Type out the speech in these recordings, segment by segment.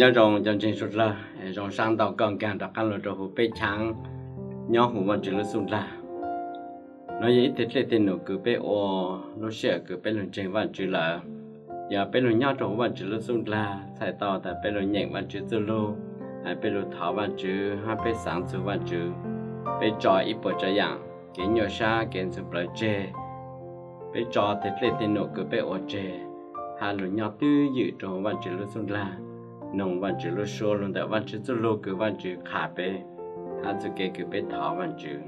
Nyob zoo cov ntseeg suav dlawg, zoo sab ntau koj nkaag rov qaab lug rua huv peb chav nyob huv Vaajtswv lub xuj dlaag. Nuav yog ib teg dlej teg num kws peb ua lub sij hawm kws peb lug ntseeg Vaajtswv lawm. Yog peb lug nyob rua huv Vaajtswv lub xuj dlaag txhais tau tas peb lug nyeem Vaajtswv txuj lug, peb lug thov Vaajtswv hab peb xaav txug Vaajtswv. Peb tso ib puas tsav yaam, kev nyuaj sab kev ntxhov plawv tseg, peb tso teg dlej teg num kws peb ua tseg, hab lug nyob twj ywm rua huv Vaajtswv lub xuj dlaag, noog Vaajtswv lub suab lug ntawm Vaajtswv txuj lug kws Vaajtswv qha peb, hab txuj kev kws peb thov Vaajtswv.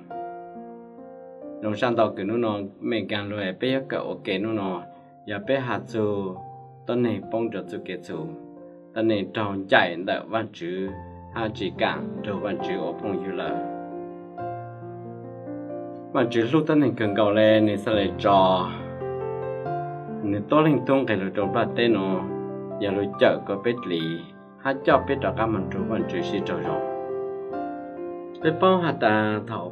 Zoo sab ntau kws nub nua mej nkaag lug peb yuav kawm ua ke nub nua, yog peb has txug tuab neeg poob rua txuj kev txhum, tuab neeg raug ncaim ntawm Vaajtswv hab tsi kaam nrug Vaajtswv ua phooj ywg lawm. Vaajtswv hlub tuab neeg kawg nkaus le, nwg xaav le tso nwg tuab leeg tub nqeg lug rua nplaj teb nua, yog lug cawm kuas peb dliv hab coj peb rov qaab moog nrug Vaajtswv sib raug zoo. Peb paub has tas thaum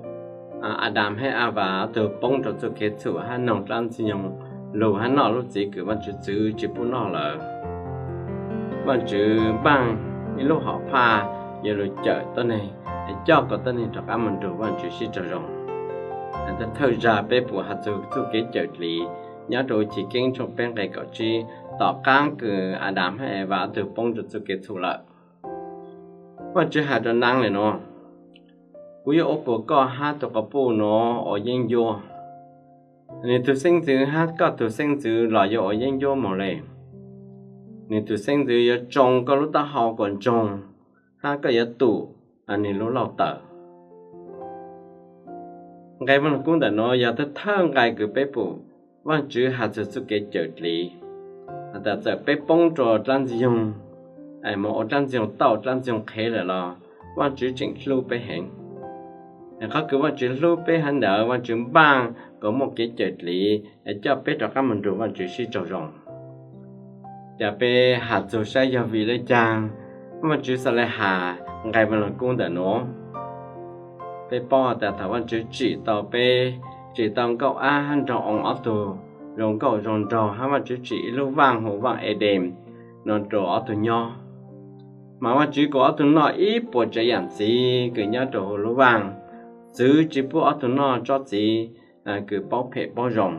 Adas hab Avas ob tug poob rua txuj kev txhum hab noog dlaab ntxwg nyoog lug hab noj lub txiv kws Vaajtswv txwv tsi pub noj lawm, Vaajtswv npaaj ib lub hom phaj yuav lug cawm tuab neeg, coj kuas tuab neeg rov qaab moog nrug Vaajtswv sib raug zoo. Thawj zag peb pum has txug txuj kev cawm dliv nyob rua Chiv Keeb tshooj peb nqe kaum tsib, tom qaab kws Adas hab Avas ob tug poob rua txuj kev txhum lawm, Vaajtswv has rua naab le nua, kuv yuav ua kuas koj hab tug quas puj nua ua yeeb ncuab. Nwg tug xeeb ntxwv hab koj tug xeeb ntxwv los yuav ua yeeb ncuab moog le. Nwg tug xeeb ntxwv yuav tsoo koj lub taub hau kuas ntsoog, hab koj yuav tum nwg lub lauj tawm. Nqe Vaaj Lug Kub ntawm nuav yog thawj thawj nqe kws peb pum Vaajtswv has txug txuj kev cawm dliv, has tas txawm peb poob rua dlaab ntxwg nyoog, moog ua dlaab ntxwg nyoog tauj dlaab ntxwg nyoog qhev lawm los Vaajtswv tseem hlub peb heev. Qhov kws Vaajtswv hlub peb hab ntawd Vaajtswv npaaj kuas muaj kev cawm dliv coj peb rov qaab moog nrug Vaajtswv sib raug zoo. Cas peb has txug saib yog vim le caag Vaajtswv xaav le has nqe Vaaj Lug Kub ntawm nuav? Peb paub has tas thaum Vaajtswv tsim tau peb, tsim tau Nkauj Ab hab Nraug Oo ob tug zoo nkauj zoo nraug hab Vaajtswv tsim ib lub vaaj hu Vaaj Edees nua rua ob tug nyob, mas Vaajtswv kuas ob tug noj ib puas tsav yaam txiv kws nyob rua huv lub vaaj, txwv tsi pub ob tug noj tsob txiv kws paub phem paub zoo.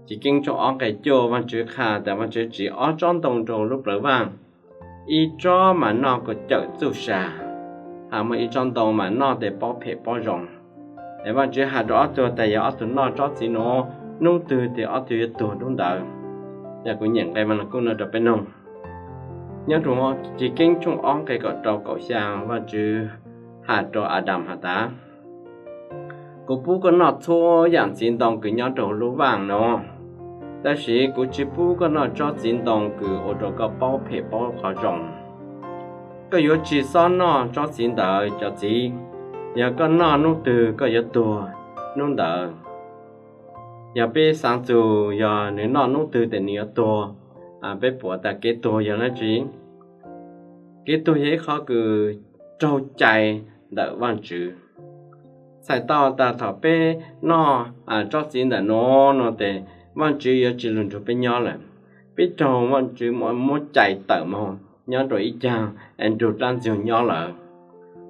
Chiv Keeb tshooj ob nqe cuaj Vaajtswv qha tas Vaajtswv tsim ob tsob ntoo rua huv lub plawv vaaj, ib tsob mas noj kuas cawm txuj sa, hab muaj ib tsob ntoo mas noj tes paub phem paub zoo. Es Vaajtswv has rua ob tug tas yog ob tug noj tsob txiv nuav, nub twg tes ob tug yuav tuag nub ntawd. Yog kuv nyeem nqe Vaaj Lug Kub nuav rua peb noog. Nyob rua Chiv Keeb tshooj ob nqe kaum rau kaum xya Vaajtswv has rua Adas has tas, kuv pub koj noj txhua yaam txiv ntoo kws nyob rua huv lub vaaj nuav, tab sis kuv tsi pub koj noj tsob txiv ntoo kws ua rua koj paub phem paub qhov zoo. Koj yuav tsi xob noj tsob txiv ntawd cov txiv, yog koj noj nub twg koj yuav tuag nub ntawd. Yog peb xaav txug yog nwg noj nub twg tes nwg yuav tuag, peb pum tas kev tuag yog dlaab tsi? Kev tuag yog ib qhov kws raug cai ntawm Vaajtswv. Txhais tau tas thaum peb noj tsob txiv ntawm nuav nuav tes Vaajtswv yuav tsi lug nrug peb nyob lawm. Peb raug Vaajtswv muab cais tawm moog nyob rua ib caag es nrug dlaab ntxwg nyoog nyob lawm.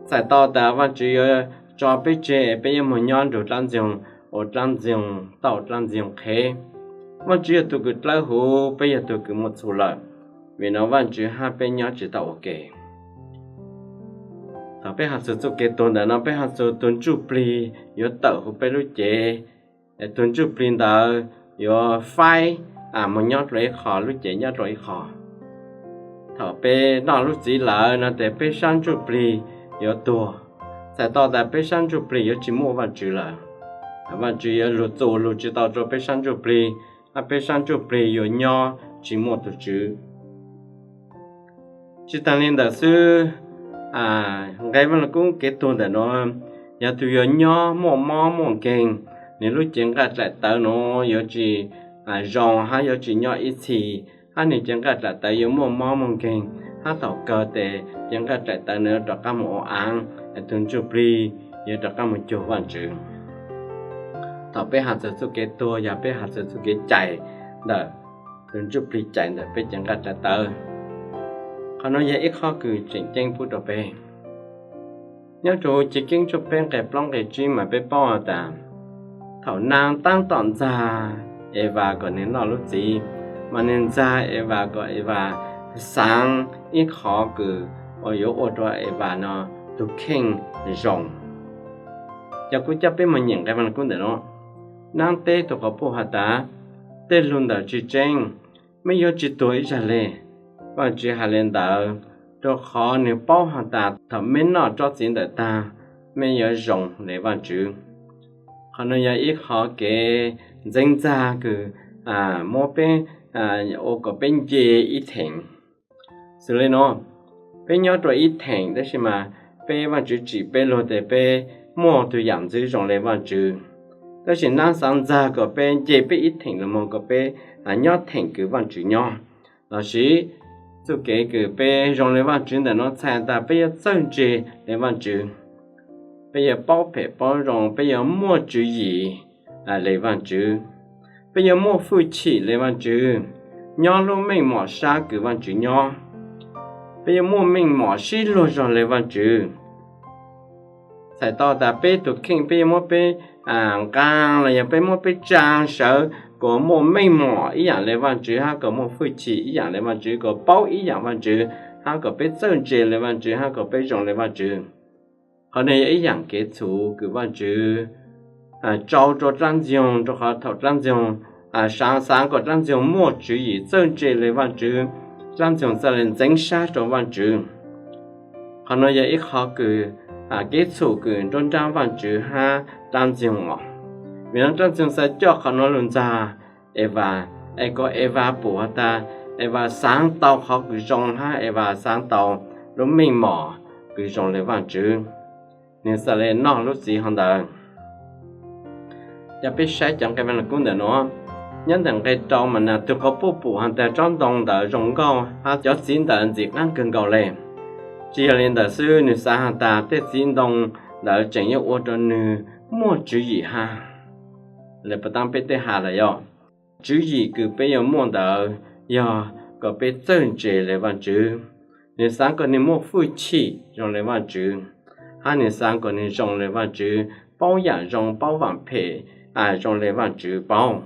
Txhais tau tas Vaajtswv yuav tso peb tseg, peb yuav moog nyob nrug dlaab ntxwg nyoog, ua dlaab ntxwg nyoog tauj dlaab ntxwg nyoog qhev. Vaajtswv yog tug kws dlawb huv, peb yog tug kws muaj txhua lawm. Vim nuav Vaajtswv hab peb nyob tsi tau ua ke. Thaum peb has txug txuj kev tuag ntawm nuav peb has txug tug ntsuj plig yuav tawm huv peb lub cev, tug ntsuj plig ntawd yuav faib moog nyob dlua ib qho, lub cev nyob dlua ib qho. Thaum peb noj lub txiv lawm nuav tes peb sab ntsuj plig yuav tuag. Txhais tau tas peb sab ntsuj plig yuav tsi muaj Vaajtswv lawm. Vaajtswv yuav lug txuas lug tsi tau rua peb sab ntsuj plig, hab peb sab ntsuj plig yuav nyob tsi muaj tug Tswv. Tsi taag le ntawd xwb, nqe Vaaj Lug Kub kev tuag ntawm nuav, yog tug yuav nyob muaj mob muaj nkeeg, nwg lub cev nqaj dlaim tawv nuav yuav tsi zoo hab yuav tsi nyob ib txhis, hab nwg cev nqaj dlaim tawv yuav muaj mob muaj nkeeg, hab thaum kawg tes cev nqaj dlaim tawv nuav rov qaab moog ua aav, tug ntsuj plig yuav rov qaab moog cuag Vaajtswv. Thaum peb has txug txuj kev tuag yog peb has txug txuj kev cais ntawm tug ntsuj plig cais ntawm peb cev nqaj dlaim tawv. Qhov no yog ib qhov kws tseem ceeb pub rau peb. Nyob rau Chiv Keeb tshooj peb nqe plaub nqe tsib mas peb paub has tas, thaum Naab taab tom ntxag Evas kom nws noj lub txiv, mas nws ntxag Evas kom Evas xaav ib qhov kws uas yuav ua rau Evas no tus kheej zoo. Cov kuv coj peb mus nyeem nqe Vaaj Lug Kub ntawm no, Naab teb tus quas puj has tas, tej lug ntawm tsi tseeb, mej yuav tsi tuag ib zag le. Vaajtswv has le ntawd, rau qhov nws paub has tas thaum mej noj tsob txiv ntawm tag, mej yuav zoo le Vaajtswv. Qhov no yog ib qhov kev ntxeev ntxag kws muab peb, ua kom peb nce ib theem. Xws le no, peb nyob rau ib theem tab sis mas peb Vaajtswv tsim peb lug tes peb muaj tug yaam ntxwv zoo le Vaajtswv. Tab sis Naab xaav ntxag kom peb nce peb ib theem los moog kom peb nyob theem kws Vaajtswv nyob. Lossis txuj kev kws peb zoo le Vaajtswv ntawm no txhais tas peb yuav txawj ntse le Vaajtswv. Peb yuav paub phem paub zoo, peb yuav muaj tswv yim le Vaajtswv. Peb yuav muaj fwj chim le Vaajtswv, nyob lub meej mom sab kws Vaajtswv nyob. Peb yuav muaj meej mom sib luag zog le Vaajtswv. Txhais tau tas peb tus kheej peb yuav muab peb nqaa los yog peb muab peb tsaa sawv kom muaj meej mom ib yaam le Vaajtswv, hab kom muaj fwj chim ib yaam le Vaajtswv, kom paub ib yaam Vaajtswv, hab kom peb txawj ntse le Vaajtswv, hab kom peb zoo le Vaajtswv. Qhov no yog ib yaam kev txhum kws Vaajtswv tso rua dlaab ntxoog, rua qhov thaum dlaab ntxoog xaav, xaav kom dlaab ntxoog muaj tswv yim txawj ntse le Vaajtswv, dlaab ntxoog txawj le ntxeev sab rua Vaajtswv. Qhov no yog ib qhov kws, kev txhum kws nruab nraab Vaajtswv hab dlaab ntxoog os. Vim no dlaab ntxoog xaav coj qhov no lug ntxag Evas, es kom Evas pum has tas Evas xaav tau qhov kws zoo hab Evas xaav tau lub meej mom kws zoo le Vaajtswv, nwg xaav le noj lub txiv hov ntawd. Cov peb saib cov nqe Vaaj Lug Kub ntawm no, nyob ntawm nqe rau mas nag tug quas puj pum has tas tsob ntoo ntawd zoo nkauj hab cov txiv ntawd ntxim qaab kawg nkaus le. Tsi yog le ntawd xwb, nwg xaav has tas tej txiv ntoo ntawd tseem yuav ua rua nwg muaj tswv yim hab. Le puas taab peb tej has lawm yog, tswv yim kws peb yuav muaj ntawd yog kom peb txawj ntse le Vaajtswv. Nwg xaav kom nwg muaj fwj chim zoo le Vaajtswv, hab nwg xaav kom nwg zoo le Vaajtswv, paub yaam zoo paub yaam phem zoo le Vaajtswv paub.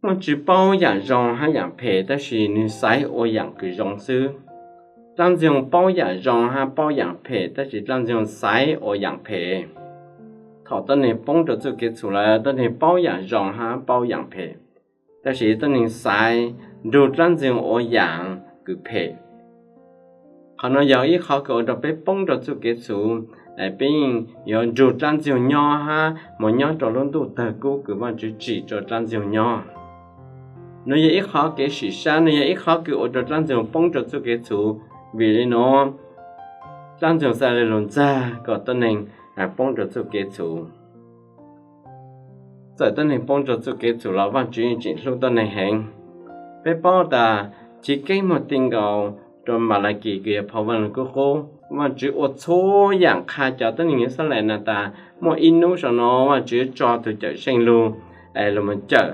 Muaj tswv paub yaam zoo hab yaam phem tab sis nwg xaiv ua yaam kws zoo xwb. Dlaab ntxoog paub yaam zoo hab paub yaam phem tab sis dlaab ntxoog xaiv ua yaam phem. Thaum tuab neeg poob rua txuj kev txhum lawm, tuab neeg paub yaam zoo hab paub yaam phem, tab sis tuab neeg xaiv nrug dlaab ntxoog ua yaam kws phem. Qhov no yog ib qhov kws ua rua peb poob rua txuj kev txhum, peb yeej yuav nrug dlaab ntxoog nyob hab moog nyob rua lub ntuj tawg kub kws Vaajtswv tsim rua dlaab ntxoog nyob. Nov yog ib qhov kev sim sab, nov yog ib qhov kws ua rua dlaab ntxoog poob rua txuj kev txhum. Vim le nuav, dlaab ntxoog xaav le lug ntxag kom tuab neeg poob rua txuj kev txhum. Txawm tuab neeg poob rua txuj kev txhum los Vaajtswv yeej tseem hlub tuab neeg heev. Peb paub tas Chiv Keeb muaj ti nkaus rua Malakis kws yog phau Vaaj Lug Kub qub, Vaajtswv ua txhua yaam qha cov tuab neeg Yeluxalees has tas muaj ib nub sau no Vaajtswv tso tug Cawmseej lug, es lug moog cawm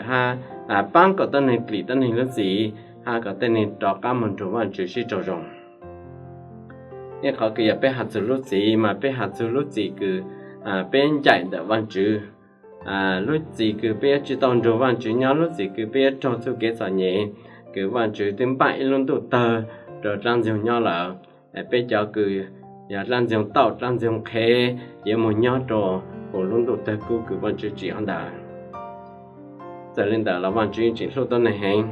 hab paab kom tuab neeg plim tuab neeg lub txim, hab kom tuab neeg rov qaab moog nrug Vaajtswv sib raug zoo. Ib qhov kws yog peb has txug lub txim mas peb has txug lub txim kws peb ncaim ntawm Vaajtswv. Lub txim kws peb yuav tsi tau nrug Vaajtswv nyob, lub txim kws peb yuav raug txuj kev txom nyem, kws Vaajtswv twb npaj ib lub ntuj tawg rua dlaab ntxoog nyob lawm. Peb cov kws yog dlaab ntxoog tauj dlaab ntxoog qhev yuav moog nyob rua huv lub ntuj tawg kub kws Vaajtswv tsim hov ntawd. Txawm le ntawd los Vaajtswv yeej tseem hlub tuab neeg heev.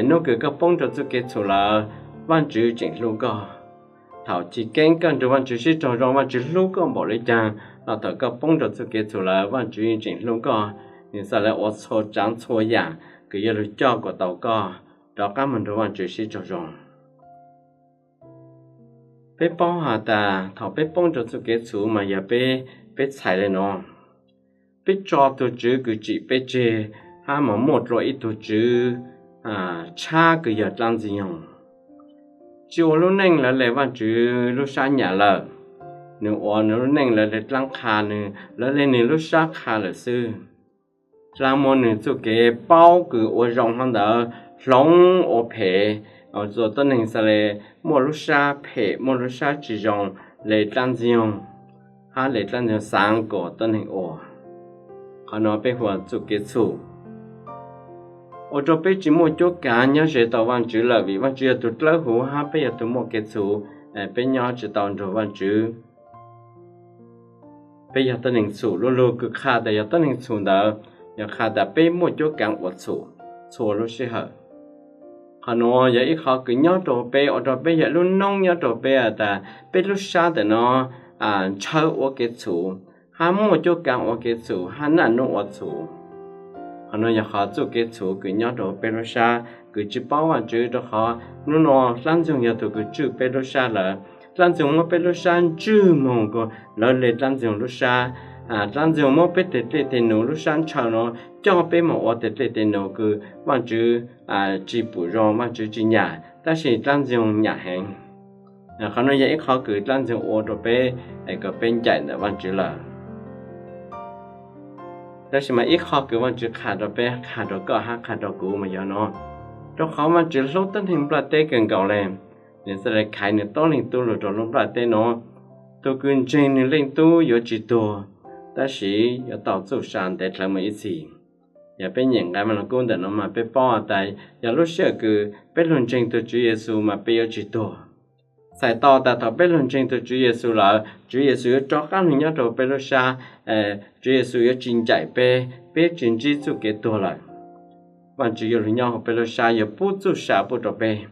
Nub kws koj poob rua txuj kev txhum lawm, Vaajtswv tseem hlub koj. Thaum chiv keeb koj nrug Vaajtswv sib raug zoo, Vaajtswv hlub koj npaum le caag los thaum koj poob rua txuj kev txhum lawm, Vaajtswv yeej tseem hlub koj. Nwg xaav le ua txhua tsaav txhua yaam kws yuav lug coj kom tau koj rov qaab moog nrug Vaajtswv sib raug zoo. Peb paub has tas thaum peb poob rua txuj kev txhum mas yog peb, peb txhais le nuav. Peb tso tug Tswv kws tsim peb tseg hab mas muaj dlua ib tug tswv tshab kws yog dlaab ntxwg nyoog. Tsi ua lub neej lawv le Vaajtswv lub sab nyam lawm. Nwg ua nwg lub neej lawv le dlaab qha, nwg lawv le nwg lub sab qha lawm xwb. Dlaab muab nwg txuj kev paub kws ua zoo hov ntawd hloov ua phem, Ua rau tuab neeg xav le muaj lub sab phem, muaj lub sab tsis zoo, le dlaab ntxoog, hab le dlaab ntxoog xaav kom tuab neeg ua. Qhov no peb hu ua txuj kev txhum, ua rau peb tsis muaj cuab kaav nyob ze tau Vaajtswv lawm, vim Vaajtswv yog tug dlawb huv hab peb yog tug muaj kev txhum, peb nyob tsis tau nrug Vaajtswv. Peb yog tuab neeg txhum, lu lug kws qha tas yog tuab neeg txhum ntawd yog qha tas peb muaj cuab kaav ua txhum txhua lub sij hawm. Qhov nuav yog ib qho kws nyob rau peb, ua rau peb yog lub noob nyob rau peb tas peb lub sab ntawm no ntshaw ua kev txhum, hab muaj cuab kaav ua kev txhum, hab naj nub ua txhum. Qhov nuav yog qhov txuj kev txhum kws nyob rau peb lub sab kws tsis paub Vaajtswv, rau qhov nub nua dlaab ntxoog yog tug kws tswj peb lub sab lawm. Dlaab ntxoog muab peb lub sab ntswj moog, lawv le dlaab ntxoog lub sab. Dlaab ntxoog muab peb teg dlej teg num lub sab ntshaw no coj peb moog ua teg dlej teg num kws Vaajtswv tsis pum zoo, Vaajtswv tsis nyam, tab sis dlaab ntxoog nyam heev. Qhov nuav yog ib qho kws dlaab ntxoog ua rau peb, kom peb ncaim ntawm Vaajtswv lawm. Tab sis mas ib qho kws Vaajtswv qha rau peb, qha rau koj hab qha rau kuv mas yog no, rau qhov Vaajtswv hlub tuab neeg nplaj teb kawg nkaus le, nwg txhaj le khaiv nwg tuab leeg tub lug rau lub nplaj teb no. Tug kws ntseeg nwg leej tub yuav tsis tuag, tab sis yuav tau txuj sa ntev dlhawv moog ib txhis. Yog peb nyem nqai Maas Lug Kub ntawm no mas peb paub tas yog lub sij hawm kws peb lug ntseeg tug Tswv Yexus mas peb yuav tsis tuag. Txhais tau tas thaum peb lug ntseeg tug Tswv Yexus lawm, Tswv Yexus yuav rov qaab lug nyob rau peb lub sab. Tswv Yexus yuav tsis ncaim peb, peb tsis ntsib txuj kev tuag lawm. Vaajtswv yuav lug nyob huv peb lub sab, yuav pub txuj sa pub rau peb.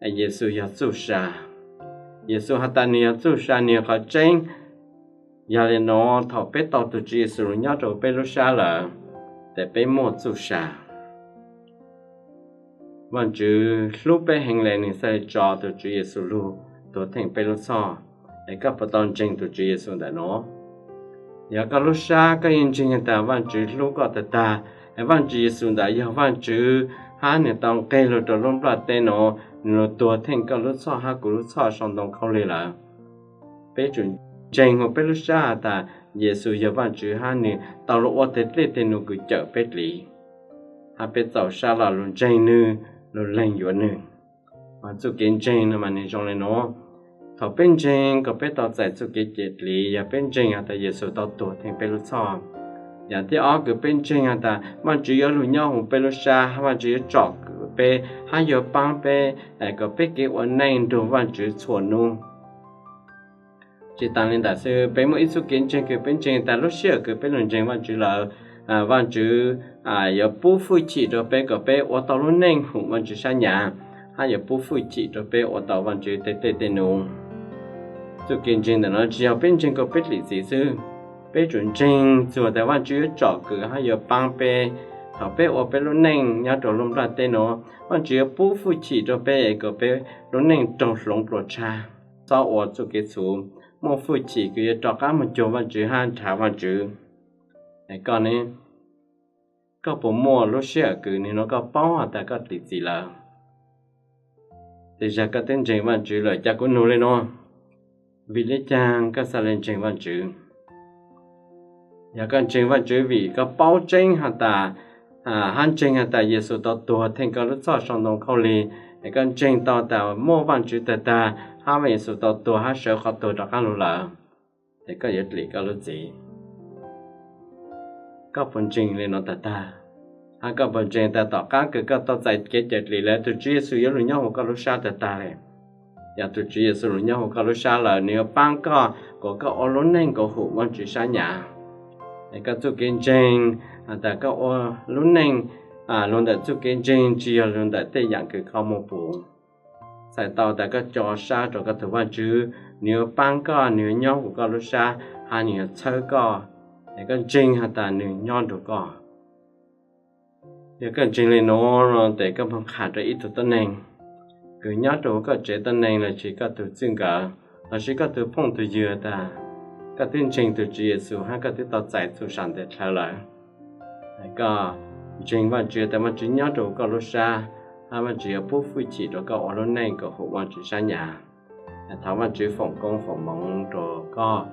Yexus yog txuj sa. Yexus has tas nwg yog txuj sa, nwg yog qhov tseeb. Yog le no, thaum peb tau tug Tswv Yexus lug nyob rau peb lub sab lawm, tes peb muaj txuj sa. Vaajtswv hlub peb heev le nwg txhaj le tso tug Tswv Yexus lug tuag theej peb lub txhoj. Es koj puas tau ntseeg tug Tswv Yexus ntawm no? Yog koj lub sab koj yeej ntseeg tas Vaajtswv hlub koj tag tag, es Vaajtswv Yexus ntawd yog Vaajtswv hab nwg tau nqeg lug rau lub nplaj teb no, nwg lug tuag theej koj lub txhoj hab kuv lub txhoj sau ntoo khaub lig lawm, peb tsum ntseeg huv peb lub sab has tas Yexus yog Vaajtswv hab nwg tau lug ua teg dlej teg num kws cawm peb dliv, hab peb txaus sab lug ntseeg nwg, lug lees yuav nwg. Mas txuj kev ntseeg no mas nwg zoo le no. Thaum peb ntseeg kom peb tau txais txuj kev cawm dliv yog peb ntseeg has tas Yexus tau tuag theej peb lub txhoj. Yam thib ob kws peb ntseeg has tas Vaajtswv yuav lug nyob huv peb lub sab, Vaajtswv yuav tsom kwm peb hab yuav paab peb kom peb kev ua neej nrug Vaajtswv txhua nub. Tsis taag le ntawd xwb, peb muaj ib txuj kev ntseeg kws peb ntseeg tas lub sij hawm kws peb lug ntseeg Vaajtswv lawm, Vaajtswv yuav pub fwj chim rau peb kom peb ua tau lub neej hum Vaajtswv sab nyam, hab yuav pub fwj chim rau peb ua tau Vaajtswv teg dlej teg num. Txuj kev ntseeg ntawm no tsis yog peb ntseeg kom peb dlim txim xwb, peb tsum ntseeg txug tas Vaajtswv yuav tsom kwm hab yuav paab peb. Thaum peb ua peb lub neej nyob rau lub nplaj teb no, Vaajtswv yuav pub fwj chim rau peb kom peb lub neej raug hloov pluas tshab. Txhob ua txuj kev txhum, muaj fwj chim kws yuav rov qaab moog cuag Vaajtswv hab nrhav Vaajtswv. Es koj ne, koj puas muaj lub sij hawm kws nwg nuav koj paub has tas koj dlim txim lawm? Tej zag koj twb ntseeg Vaajtswv lawm, cas kuv nug le nuav? Vim le caag koj xaav le ntseeg Vaajtswv? Yog koj ntseeg Vaajtswv vim koj paub tseeb has tas, hab ntseeg has tas Yexus tau tuag theej koj lub txhoj sau ntoo khaub lig, es koj ntseeg tau tas muaj Vaajtswv tag tag, hab Yexus tau tuag hab sawv qhov tuag rov qaab lug lawm, es koj yuav dlim koj lub txim. Koj puas ntseeg le nuav tag tag? Hab koj puas ntseeg tas tom qaab kws koj tau txais kev cawm dlim lawm, tug Tswv Yexus yuav lug nyob huv koj lub sab tag tag le? Yog tug Tswv Yexus lug nyob huv koj lub sab lawm, nwg yuav paab koj kom koj ua lub neej kom hum Vaajtswv sab nyam. Es koj txuj kev ntseeg has tas koj ua lub neej lug ntawm txuj kev ntseeg, tsis yog lug ntawm tej yaam kws koj muaj pum. Txhais tau tas koj co sab rua koj tug Vaajtswv, nwg yuav paab koj, nwg yuav nyob huv koj lub sab, hab nwg yuav txhawb koj. Es koj ntseeg has tas nwg nyob nrug koj. Yog koj ntseeg le nuav no tes koj moog qha rua ib tug tuab neeg kws nyob rua huv koj tsev tuab neeg lossis koj tug txwj nkawm lossis koj tug phooj tug ywg tas koj twb ntseeg tug Tswv Yexus hab koj twb tau txais txuj sa ntev dlhawv lawm. Koj ntseeg Vaajtswv tas Vaajtswv nyob rua huv koj lub sab, hab Vaajtswv yuav pub fwj chim rua koj ua lub neej kom hum Vaajtswv sab nyam. Thov Vaajtswv foom koob foom moov rua koj.